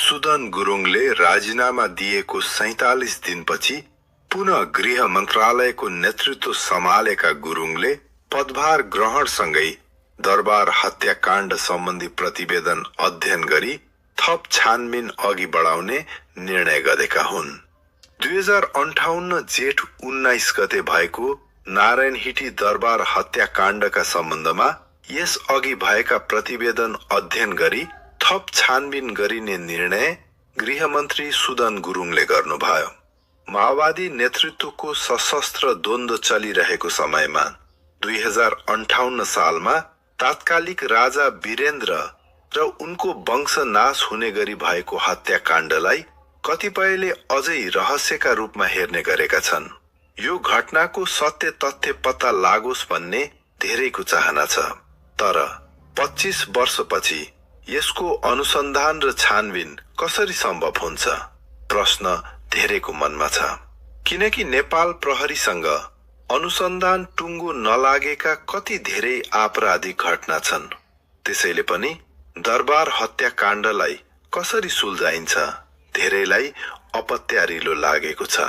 सुदन गुरुङले राजीनामा दिएको 47 दिनपछि पुनः गृह मन्त्रालयको नेतृत्व सम्हालेका गुरुङले पदभार ग्रहणसँगै दरबार हत्याकाण्ड सम्बन्धी प्रतिवेदन अध्ययन गरी थप छानबिन अघि बढाउने निर्णय गरेका हुन्। 2058 जेठ 19 गते भएको नारायणहिटी दरबार हत्याकाण्डका सम्बन्धमा यस अघि भएका प्रतिवेदन अध्ययन गरी थप छानबिन गरिने निर्णय गृहमन्त्री सुदन गुरुङले गर्नुभयो। माओवादी नेतृत्वको सशस्त्र द्वन्द्व चलिरहेको समयमा 2058 सालमा तात्कालिक राजा वीरेन्द्र र उनको वंशनाश हुने गरी भएको हत्याकाण्डलाई कतिपयले अझै रहस्यका रूपमा हेर्ने गरेका छन्। यो घटनाको सत्य तथ्य पत्ता लागोस् भन्ने धेरैको चाहना छ, तर 25 वर्षपछि यसको अनुसन्धान र छानबिन कसरी सम्भव हुन्छ? प्रश्न धेरैको मनमा छ, किनकि नेपाल प्रहरीसँग अनुसन्धान टुङ्गो नलागेका कति धेरै आपराधिक घटना छन्। त्यसैले पनि दरबार हत्याकाण्डलाई कसरी सुल्झाइन्छ धेरैलाई अपत्यारिलो लागेको छ।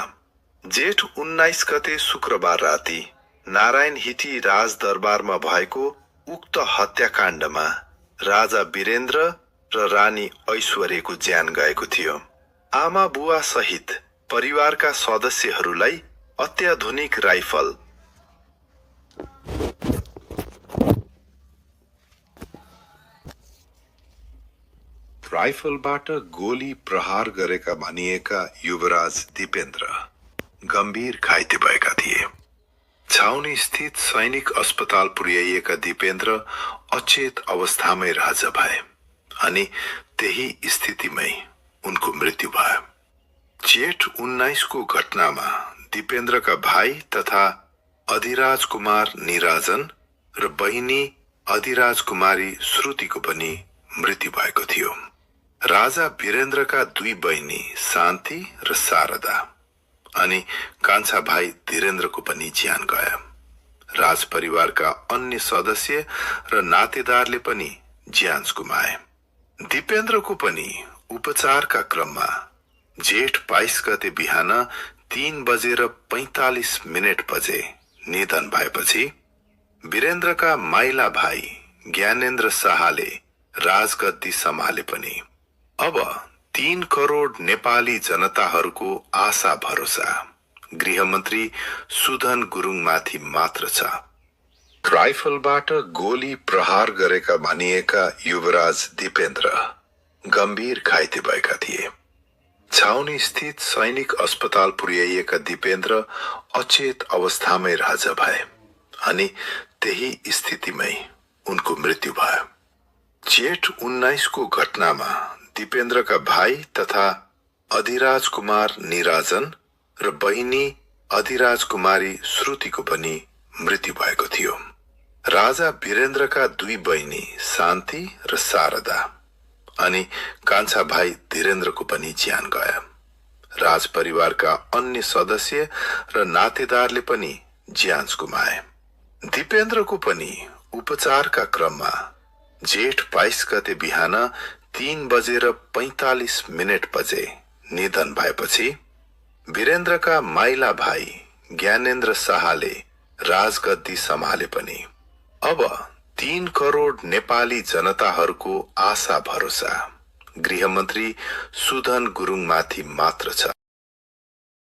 जेठ 19 गते शुक्रबार राति नारायणहिटी राजदरबारमा भएको उक्त हत्याकाण्डमा राजा वीरेन्द्र र रानी ऐश्वर्यको ज्यान गएको थियो। आमा बुवा सहित परिवारका सदस्यहरूलाई अत्याधुनिक राइफलबाट गोली प्रहार गरेका भनिएका युवराज दिपेन्द्र गम्भीर घाइते भएका थिए। छाउनी स्थित सैनिक अस्पताल पुर्याइएका दिपेन्द्र अचेत अवस्थामै राज भए अनि त्यही स्थितिमै उनको मृत्यु भयो। जेठ 19 को घटनामा दिपेन्द्रका भाइ तथा अधिराज कुमार निराजन र बहिनी अधिराज कुमारी श्रुतिको पनि मृत्यु भएको थियो। राजा वीरेन्द्रका दुई बहिनी शान्ति र शारदा अनि कान्छा भाइ धीरेन्द्रको पनि ज्यान गयो। राज परिवारका अन्य सदस्य र नातेदारले पनि ज्यान गुमाए। दिपेन्द्रको पनि उपचारका क्रममा जेठ 22 गते बिहान 3:45 बजे निधन भएपछि वीरेन्द्रका माइला भाइ ज्ञानेन्द्र शाहले राजगद्दी सम्हाले पनि अब 3 करोड नेपाली जनताहरूको आशा भरोसा गृहमन्त्री सुदन गुरुङमाथि मात्र छ। राइफलबाट गोली प्रहार गरेका भनिएका युवराज दिपेन्द्र गम्भीर घाइते भएका थिए। छाउनी स्थित सैनिक अस्पताल पुर्याइएका दिपेन्द्र अचेत अवस्थामै राज भए अनि त्यही स्थितिमै उनको मृत्यु भयो। जेठ 19 को घटनामा दिपेन्द्रका भाइ तथा अधिराज कुमार निराजन र बहिनी अधिराज कुमारी श्रुतिको पनि मृत्यु भएको थियो। राजा वीरेन्द्रका दुई बहिनी शान्ति र शारदा अनि कान्छा भाइ धीरेन्द्रको पनि ज्यान गयो। राज परिवारका अन्य सदस्य र नातेदारले पनि ज्यान गुमाए। दिपेन्द्रको पनि उपचारका क्रममा जेठ 22 गते बिहान 3:45 बजे निधन भएपछि वीरेन्द्रका माइला भाइ ज्ञानेन्द्र शाहले राजगद्दी सम्हाले पनि अब 3 करोड नेपाली जनताहरूको आशा भरोसा गृहमन्त्री सुदन गुरुङमाथि मात्र छ।